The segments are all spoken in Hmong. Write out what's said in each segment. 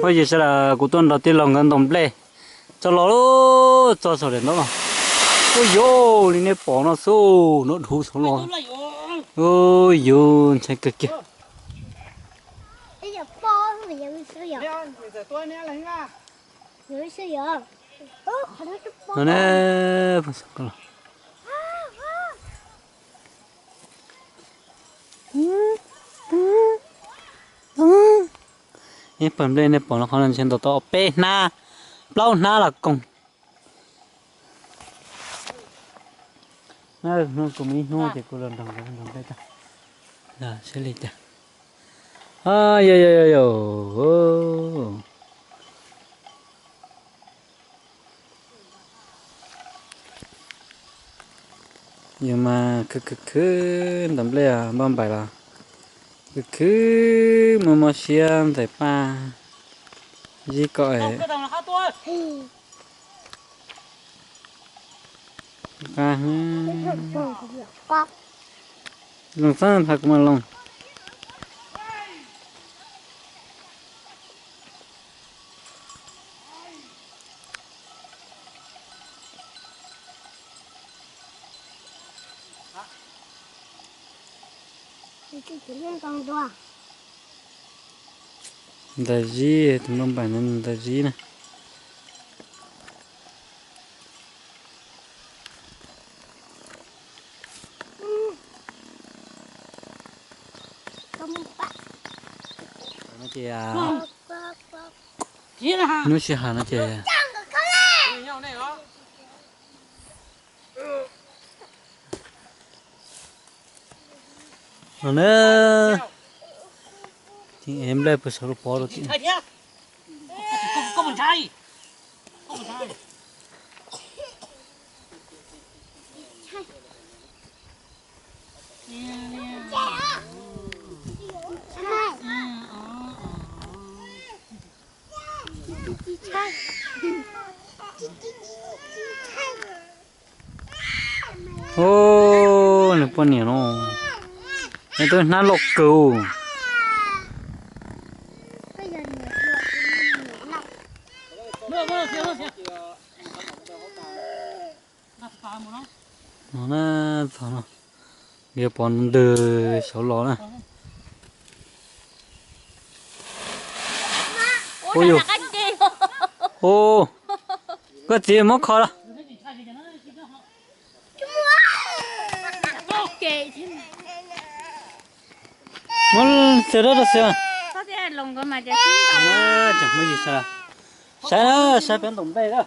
Phooj ywg sawv daws, kuv tuaj nrog tij laug nkawd ntaus nplej tso los, tso saum daim ntaub no. Ua yog li nej pom no xwb, nov dhuv saud los. Ua yog ntshai kawg kiag. No ne, ib pawg nplej nej pom no qhov no ntshe ntaus tau peb hnab, plaub hnab los koog. Hnub kuv muaj ib hnub ces kuv los nrog nkawd ntaus nplej tag. Seb li cas. Yog yog yog yog. Yus mas khwv khwv khwv ntaus nplej npauj npaim los khwv khwv, muaj mob siab ntxais paj zib kom. Qab loo xab npha kuv mas loo. Ntxais zib, tus npauj npaim no ntxais zib na. Ces hnub sij hawm no ces no na, ces ev nplej puag saum lub pob rau tim. Ub, nws poj niam no, nws twb hnab loj kawg. No na, txog no, yuav pov ntws saud los na. Ub, yus, ub, koj txiv muab kho los. Muab xaws rau xaws. Tseem muaj yig sawv, saib na, saib peb ntaus nplej na.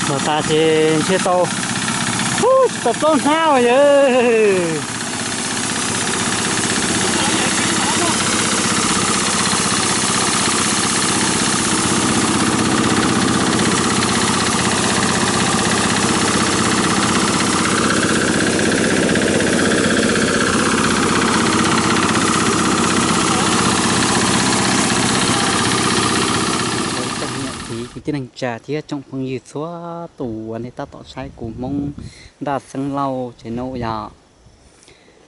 Los tas ces ntshe tau, tsis tau plaub hnab yog. Tsoom niam txiv kwv tij neej tsa thiab tsoom phooj ywg txhua tus uas nej tab tom saib kuv Hmoob Nraj Xeeb Lauj tsev no yom.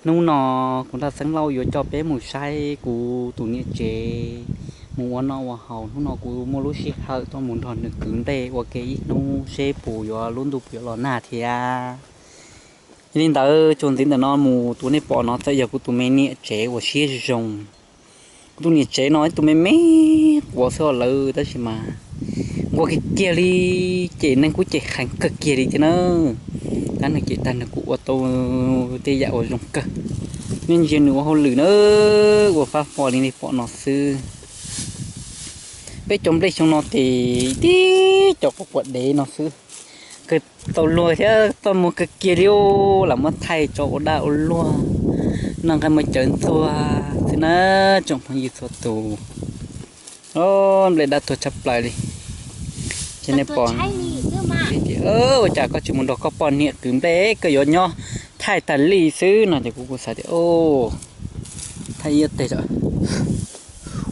Hnub no kuv Nraj Xeeb Lauj yuav coj peb mus saib kuv tus niam tsev mus ua noj ua haus. Hnub no kuv muaj lub sij hawm tuaj mus nrog nws kwv nplej ua ke ib hnub seb puas yuav lub ntuj puas yuav los nag thiab. Yog li ntawd txuas ntxiv ntawm no mus tus nej pom no txawm yog kuv tus me niam tsev uas siab zoo. Kuv tus niam tsev no ib tug me me quav xwb os lawv, tab sis mas nquag kiag kiag li, ces neeg kuj cem heev kawg kiag li thiab na. Tab nws cem tag nws kuj ua tau tej yam uas zoo kawg. Nej ntsia nws ua hauj lwm na, ua fab fo li nej pom no xwb. Peb cov nplej xyoo no ces tib cov quav quav dev no xwb. Kawg tau luag thiab txoj muag kawg kiag li, lam muab thaij tso ua daj ua luag, noj nqaij muag cawv ntxuag xwb na tsoom phooj ywg txhua tus. Nplej daj tuag tshaj plaws li. Ces nej pom, ua cas koj tsis mus nrog koj poj niam kwv nplej, koj yuav nyob thaij tag li xwb no ces kuv kuj xav tias thaij ib teg.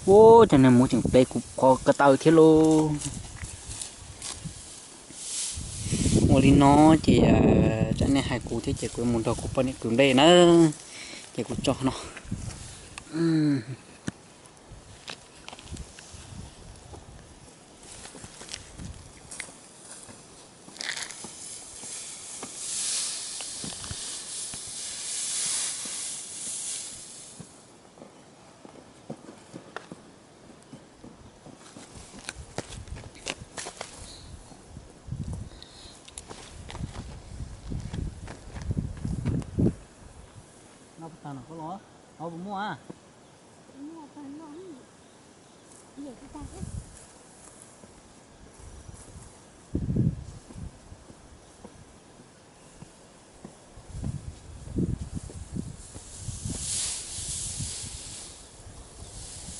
Ua cas nws mus tseem plev kuv qhov ko taw thiab lauj. Ua li no ces tsam nej hais kuv thiab ces kuv mus nrog kuv poj niam kwv nplej na, ces kuv tso no.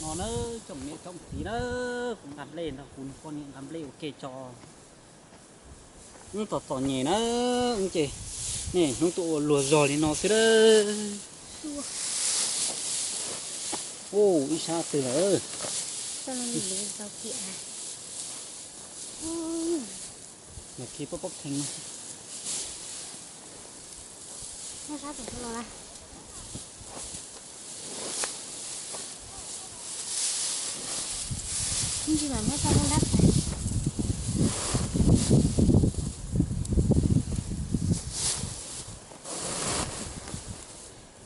No na, tsoom niam tsoom txiv na, kuv nqa nplej nrog kuv poj niam nqa nplej ua ke tso. Wb txom txom nyem na, wb ces niaj hnub tuaj ua luag zog li no xwb a. Ub, ib sab twg lawm. Los khi pob pob kheev no.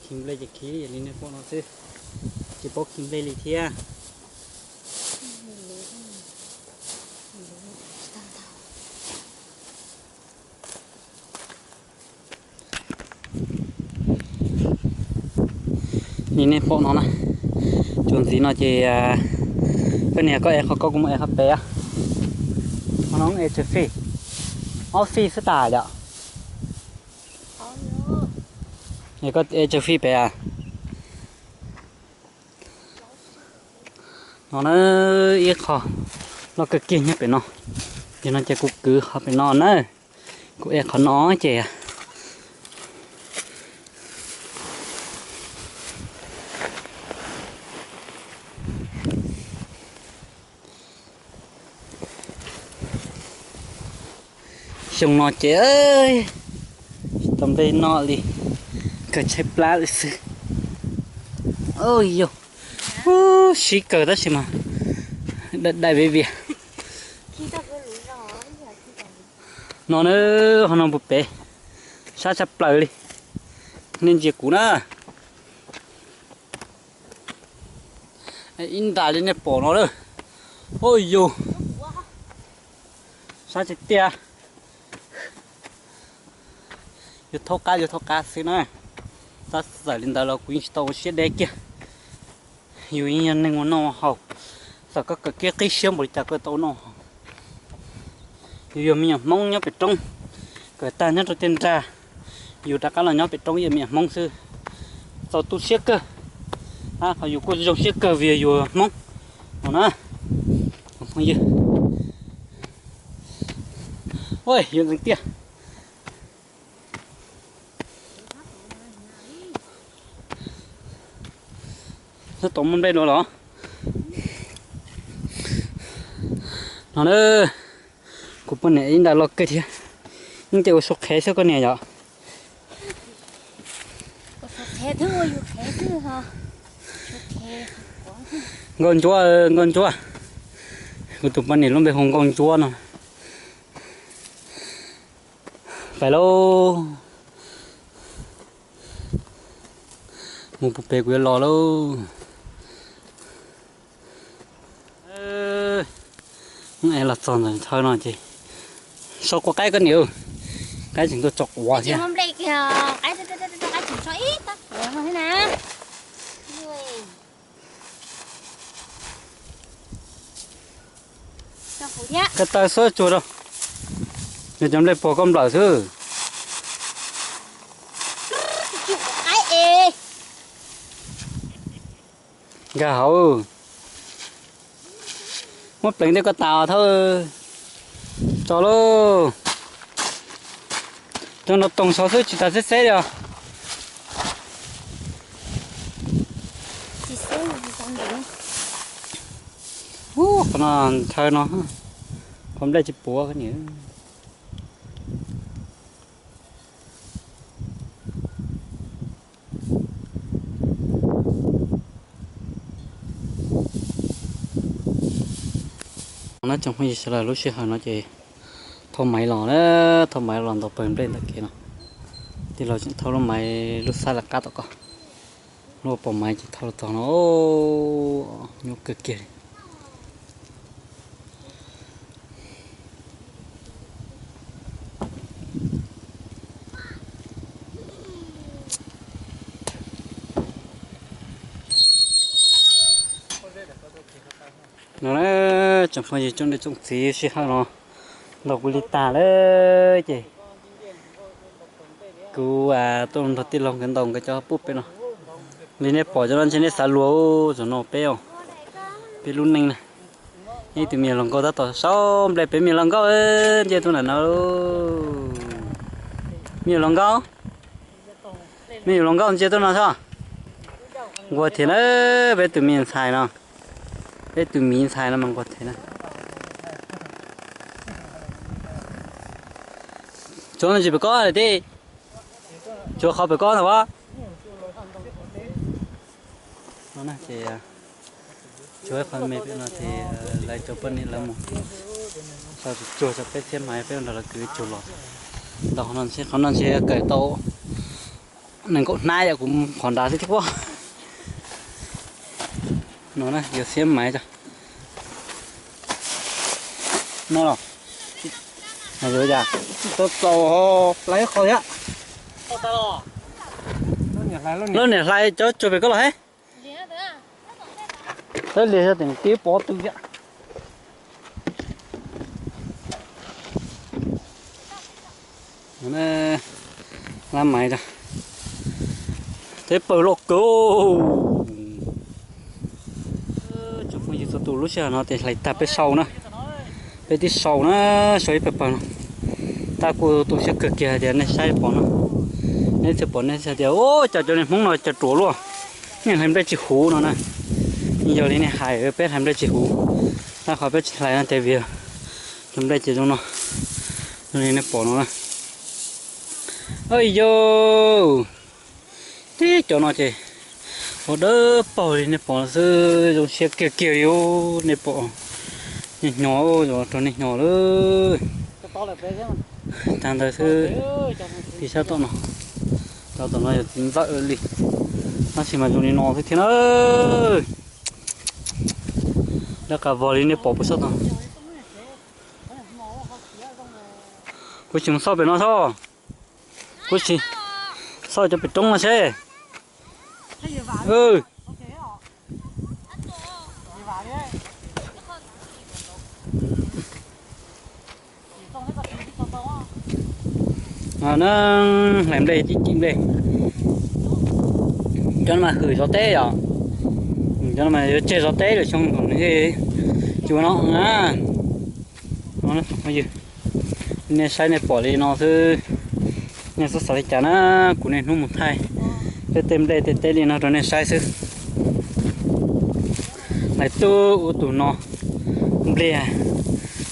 Khi nplej ces khi li nej pom no xwb, tsis paub khi nplej li thiab. Li nej pom no na, txuas ntxiv no ces koj niam koj ev qhov ko kuv mus ev qhov pem. Qhov no ev tsawg fij? Ob fij xwb tas yom. Es koj ev tsawg fij pem a? No na, ib qho loj kawg kiag nyob pem no. Yog no ces kuv kwv qhov pem no na, kuv ev qhov no ces xyoo no ces tsis tau nplej noj li, kawg tshaib plab li xwb. Yog, sib kawg tab sis mas dai dai viav vias. No na, qhov no puag pem, sab tshaj plaws li. Nej ntsia kuv na. Ib nra li nej pom no lawm. Ua yus, sab tiag tiag. Yus thaub qab, yus thaub qab xwb na. Tab txawm li ntawd los kuv yeej tsis tau ua siab deb kiag. Yus yeej yog neeg ua noj ua haus, txawm koj kawm kiab qib siab npaum li cas koj tau ua noj haus. Yus yog me nyuam Hmoob nyob pem roob, kawm tag nyob rau tej nrag, yus rov qab los nyob pem roob yog me nyuam Hmoob xwb, txaus tu siab kawg. Qhov yus kuj zoo siab kawg vim yog yus Hmoob no na. Phooj ywg, yuav ntxeev tiag. Tsis tau muaj nplej dua los no na. Kuv poj niam ib nta loj kawg thiab. Yeej ua su qhev xwb koj niam yom. Nkauj Ntsuab, Nkauj Ntsuab. Kuv tus poj niam lub npe hu Nkauj Ntsuab no. Pais lauj. Mus puag pem kuv yuav los lauj. Los txog ntawm chaw no ces so quav qaib koj niam, qaib tseem tuaj tso quav thiab. Koj taw xub tsuag rau, yog cov nplej puag koj nplawm xwb. Nkag hauv. Muab pleev tej koj tas thawj. Tso lauj. Cov no toog saud xwb tsis tas xeb xeb li os. Ub, qhov no ntshaw no, qhov nplej tsis puav niam. No tsoom phooj ywg sawv daws, lub sij hawm no ces thauj maiv los na, thauj maiv los ntaus pawg nplej ntawm kev no. Tij laug tseem thauj lub maiv lub xab laj qab tom ko, lub pom maiv ces thauj los txog no, nyuaj kawg kiag li. No na, tsoom phooj ywg tsoom niam tsoom txiv, sij hawm no ntaus kuv li tag lawm ces kuv tuaj nrog tij laug nkawd ntaus nkawd cov puj pem no. Li nej pom cov no ntshe nej xav luag, cov no peb os, peb lub neej na. Ib tug me nyuam hluas nkauj tab tom sau nplej pem, me nyuam hluas nkauj, ntsia tuaj ntawm no. Me nyuam hluas nkauj, me nyuam hluas nkauj ntsia tuaj no tso. Nquag thiab na, peb tus me ntxhais no, peb tus miv ntxhais no mas nquag thiab na. Tsuav me ntsis pem ko tij, tsuav qhov pem ko ntag as. No ces tsuav ib qho me pem no ces lawv cov poj niam lawv mus sau tsuag tsuag tso peb thiab mas peb ua nrog lawv kwv tsuag los. Ntau qhov no ntshe, qhov no ntshe kawm tau nees nkaum hnab yom, kuv qhov nrad xwb thiab pob. No na, yuav xiab maiv tso. No los, yuav yam, tau txaus hlais qhov thiab. Lub niam hlais cov tsuag pem koj los he. Tab lis teem tib pov tw thiab. Hlais maiv tso, teb pawg loj kawg. Tsoom phooj ywg, txhua tus lub sij hawm no ces hlais tag peb sau na, peb twb sau na, sau ib pawg pawg no. Tab kuj tu siab kawg kiag hais tias nej saib pom no, nej txhia pom nej hais tias, ua cas cov niag Hmoob no cas ruam luaj, nej hlais nplej tsis huv no na. Yog li nej hais peb hlais nplej tsis huv, tab qhov peb tsis hlais no ces vim cov nplej ces zoo no, zoo li nej pom no na. Yog tib cov no ces ua dawb paug li nej pom xwb, zoo siab kiag kiag li nej pom. Niaj hnyo, rau niaj hnyo lawm. Tag ntawd xwb, tim sab tom no, cov tom no yog txiv ntxawm li, tab sis mas zoo li no xwb thiab na. Lawv qas vog li nej pom puas sab tom. Kuv tsis mus xauj pem no xwb. Kuv tsis xauj cov pem roob no seb. No na, hlais nplej, cim nplej. Cov no mas hwm zov teb yom. Cov no mas yuav tseg zov teb lawm xyoo, tsis ua no na. Nej saib nej pom li no xwb, nej txhob xav li cas na. Kuv niaj hnub mus thaij tej tej nplej tej teb li no rau nej saib xwb. Hlais tub ua tus no, nplej,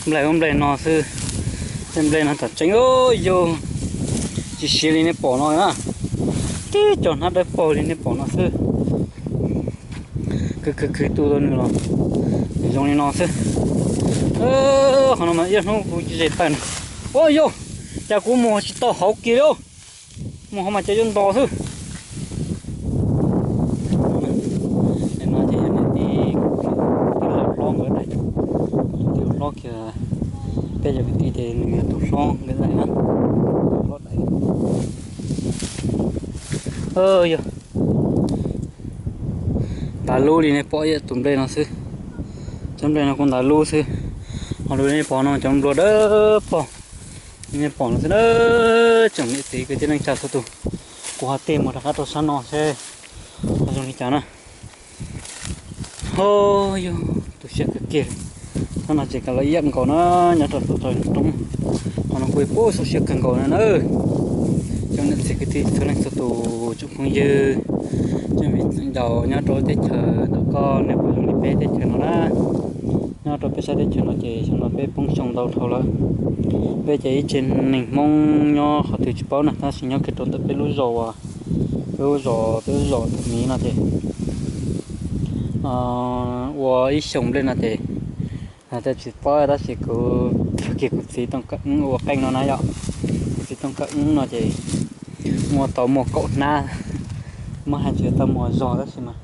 nplej ua nplej no xwb. Tej nplej no tam tseeb yog tsis siav li nej pom no na. Tib co hnab dawb paug li nej pom no xwb. Khwv khwv khwv tu tau nws los zoo li no xwb. Qhov no mas ib hnub kuv ze taw. Ua yog, cas kuv mus tsis tau hauv kiag li. Mus hauv mas cas yuav nto xwb. No ces yog niam tij, tij laug hlob nkawd daim, tus tij laug hlob kiag, peb cov kwv tij ces nws yog tus hlob nkawd daim na. Tus hlob daim. Yog ntav lub li nej pom ib tus nplej no xwb. Cov nplej no kuj ntav lub xwb. Ho li nej pom no cov nplua dawb paug, nej pom no xwb na. Tsoom niam txiv kwv tij neej tsa txhua tus, kuv ho tig mus rov qab rau sab no seb ho zoo li cas na. Ho yog tu siab kawg kiag. Sab no ces kav los ib yam nkaus na, nyob rau saum roob. Qhov no kuj pub xub siab kawg nkaus na na. Cov niam txiv kwv tij txhua leej txhua tus, tsoom phooj ywg, tsoom viv ncaus nyob rau teb chaws ntawm koj nej puas zoo li peb teb chaws no na. Nyob rau peb sab teb chaws no ces xyoo no peb poob xyoo ntau dhau lawm. Peb ces ib tsev neeg Hmoob nyob qhov twg tsis paub na, tab sis nyob kiag rau ntawm peb lub zos, peb lub zos, peb lub zos Thaj Miv no ces ua ib xyoos nplej no ces, tej tsis paub tab sis kuv, kiag kuv txiv Tooj Kawm Wb ua qeej no na yom. Kuv txiv Tooj Kawm Wb no ces muaj tau muaj kaum hnab, muab hais tsis tau muaj zog tab sis mas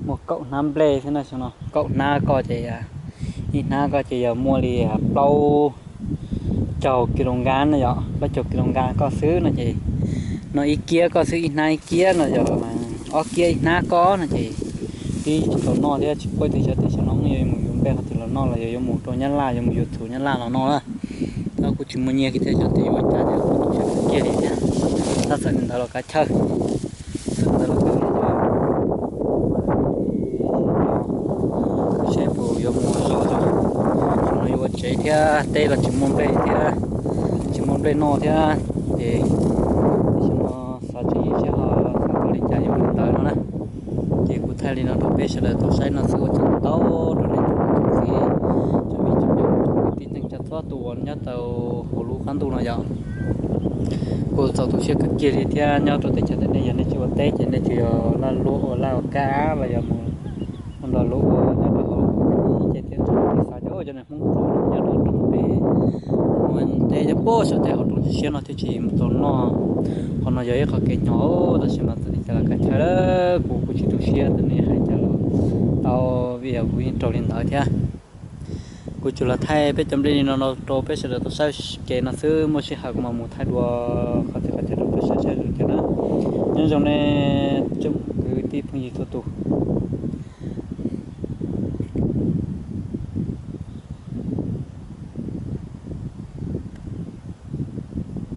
muaj kaum hnab nplej xwb na. Xyoo no kaum hnab ko ces, ib hnab ko ces yog muaj li plaub caug kis lus nkab no yom, plaub caug kis lus nkab ko xwb no ces, no ib kiab ko xwb, ib hnab ib kiab no yog ob kiab ib hnab ko no ces twb tsis tau noj thiab, tsis paub tias xyov tias xyoo no yog yuav mus yuav nplej qhov twg los noj los yog yuav mus rau Nyab Laj, yuav mus yuav txhuv Nyab Laj los noj na. Tab kuj tsis muaj nyiaj kiag thiab xyov tias yuav ua cas thiab, kuv tu siab kawg kiag li thiab. Tab txawm li ntawd los kav chawj, txawm ntawd los kav chawj, seb puas yuav mus zog, xyoo no yuav ua tsev thiab, teb los tsis muaj nplej thiab, tsis muaj nplej noj thiab, ces xyoo no xav tsis yig siab ho xav tau li cas yuav ua li ntawd no na. Ces kuv thaij li no rau peb sawv daws tau saib no xwb, ua tsaug ntau rau nej tsoom niam tsoom txiv, tsoom viv tsoom ncaus, tsoom kwv tij neej tsa txhua tus uas nyob tau hauv lub qab ntuj no yom. Kuv txaus tu siab kawg kiag li thiab, nyob rau teb chaws ntawm nej yog nej tsis ua teb ces nej tsuas yog laj luam ua laj ua kab los yog mus ua nrog luag ua nyob rau hauv ces thiab tsoom niam txiv xav tias cov niag Hmoob ruam nyob rau roob pem, ua teb cov pem saum tej hauv roob siab no thiaj tsis mus tau noj. Qhov no yog ib qho kev hnyo tab sis mas txawm li cas los kav chawj, kuv kuj tsis tu siab tias nej hais cas los tau, vim yog kuv yeej raug li ntawd thiab. Kuv tsuas los thaij peb cov nplej li no rau peb sawv daws tau saib kev no xwb, muaj sij hawm kuv mam mus thaij dua qhov twg qhov chaw rau peb saib saib zoo cas na. Nyob zoo nej tsoom kwv tij phooj ywg txhua tus.